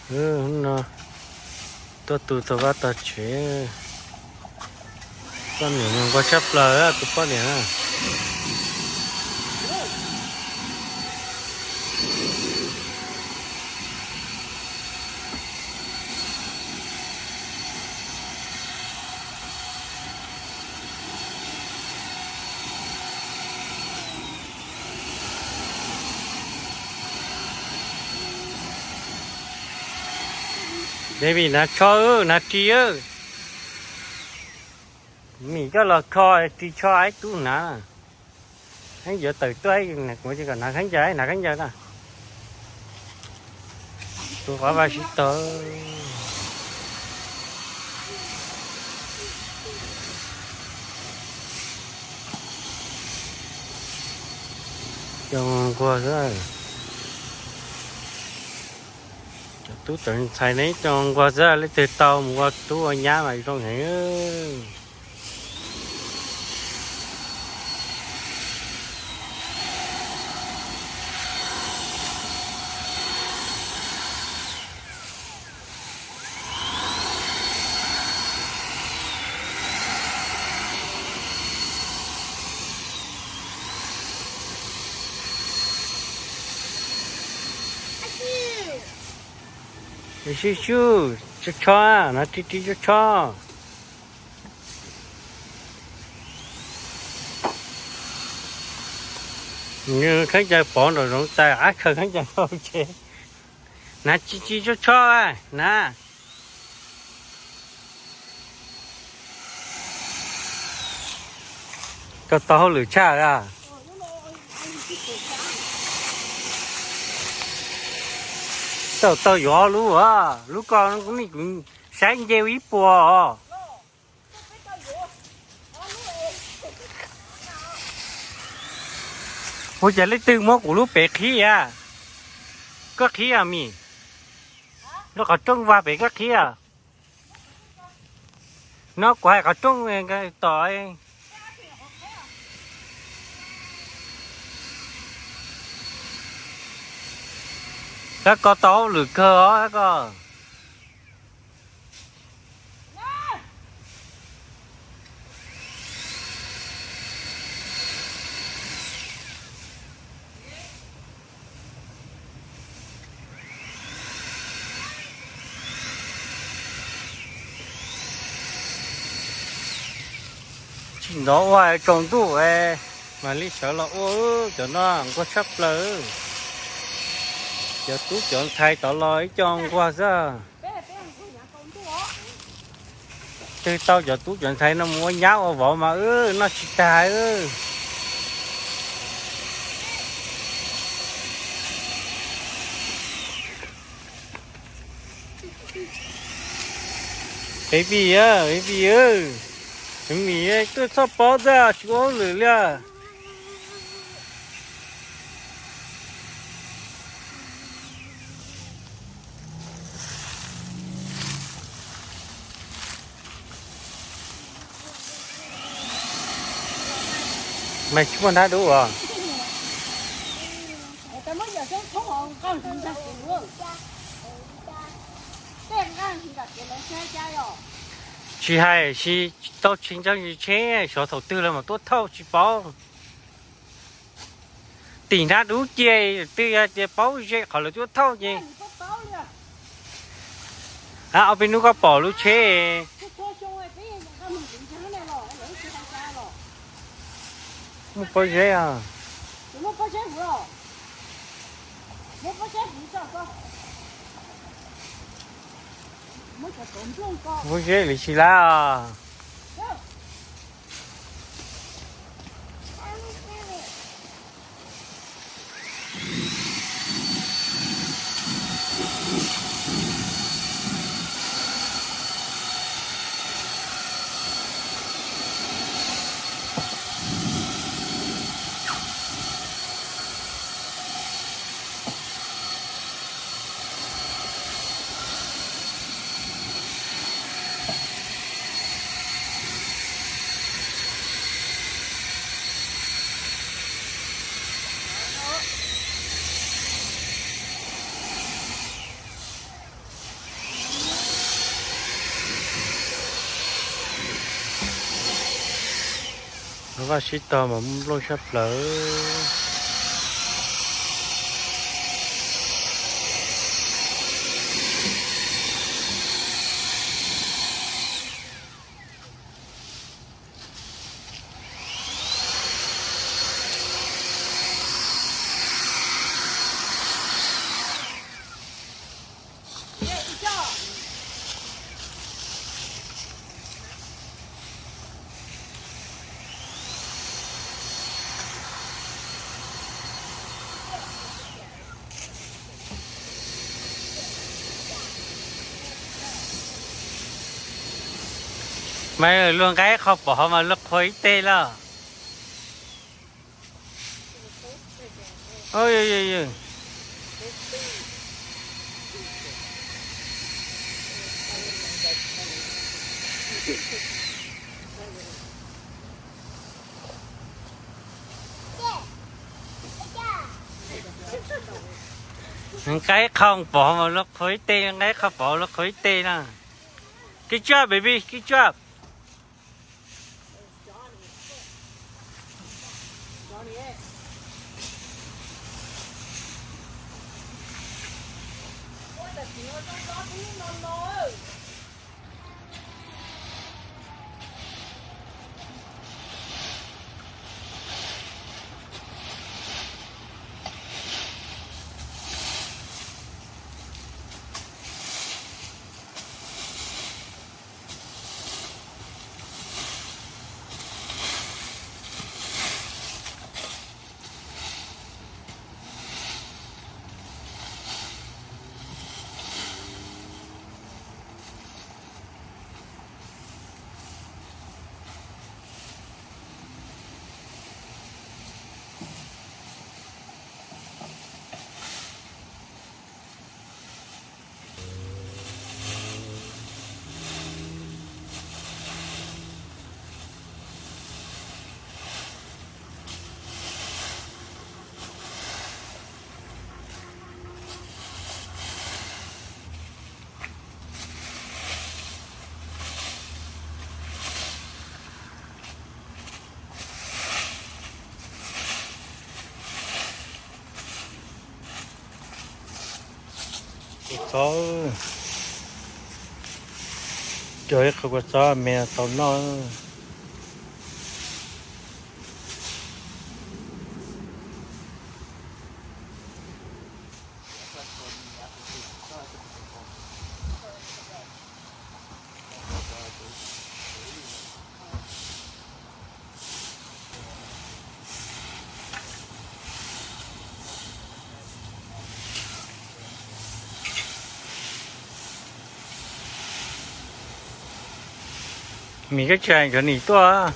Hnub no tuaj tu tau vaj tau tsev. Poj niam nquag tshaj plaws tus poj niam na. Baby hnav tsho, hnav ris. Mim coj los kho ris tsho ib tug hnav. Kheeb yuav tawm tuaj, kuv tsis kom hnav kheeb ncaws, hnav kheeb ncaws na. Tus qhov vaj sib tog. Cov nquag xwb. Cov tub cov ntxhais ne cov nquag xwb, leej twg tau mus ua tub ua nyab mas zoo heev. Sib sib, tsho tsho, hnav ris ris tsho tsho. Kheeb ncaws pov nram zoov txais, ab khaws kheeb ncaws rau tsev. Hnav ris ris tsho tsho na. Koj tau hauj lwm tshaj a. Tau tau yuav lub, lub ko kuv saib nce ib puas os. Ua cas leej twg muab kuv lub pem qhib a? Koj qhib a Mim? Lub qhov rooj vag pem koj qhib a? No kuv hais qhov rooj tom. Koj ko tau hauj lwm kawg os koj. Tsis ntov ua tsaus ntuj mam li sawv los ua. Cov no nquag tshaj plaws. Cov tub cov ntxhais tod los ib co nquag xwb. Twb tau cov tub cov ntxhais no mus ua nyab ua vauv mas wb noj tsis tag. Baby, baby, Mim tuaj txhoj pob tag tsis ua hauj lwm li. Mas tsis muaj hnab dub os. Tsis hais, tsis tau tsis ntseeg tsheb, xyov thaum twg lawv mam tuaj thauj tsis paub. Tim hnab dub cia twb yog tias paub ze qhov lawv tuaj thauj ces. Ob peb hnub koj pom lub tsheb. Muaj pob zeb os. Pob zeb li tsis lab os. Vaj sib tog mas muaj nplooj sab plaws. Mas luag nqa qho pom hov mas luag qhuav ib teg lawm. Nqa qho pom mas luag qhuav ib teg, nqa qho pom luag qhuav ib teg na. Good job, baby, good job. Kua txob, cog ib qho kua txob me tau noj. Mim, koj tsis hais cov nim tuaj?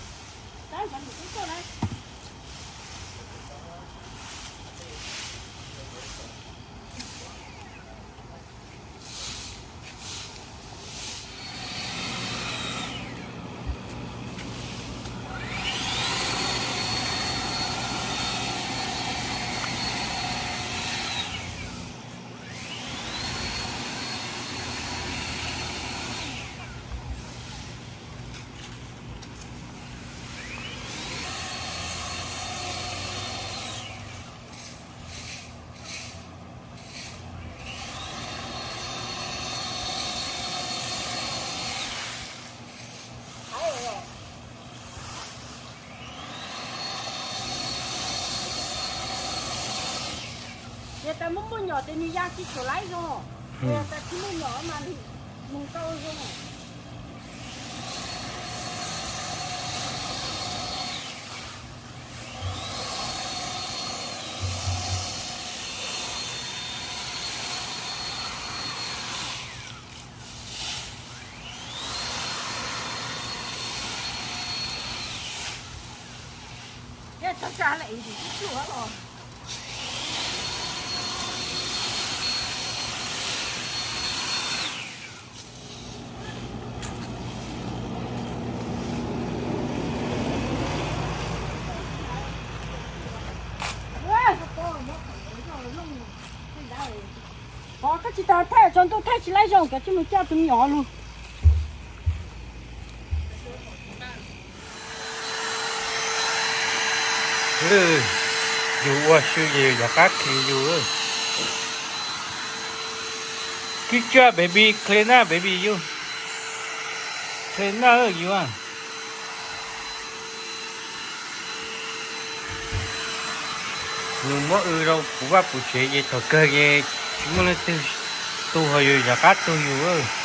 Yog tas muaj muaj nyom ces nws ya tsis tshua laib zoo, yog tas tsis muaj nyom mas nws mus tau zoo. Tsa tsa lawm ntsis tib pluag los. Pov, koj tsis tau thaij tsaus ntuj, thaij tsis laib zoo, koj tsis mus coj tus me nyuam lug. Lwj, yus ua su ces yus rov qab khi yus. Kib tsa baby, clean up baby yus. Clean up yus. Nws muab w rau puv vaj puv tsev ces thaum kawg ces tsis muaj leej twg tu ho yus rov qab tu yus.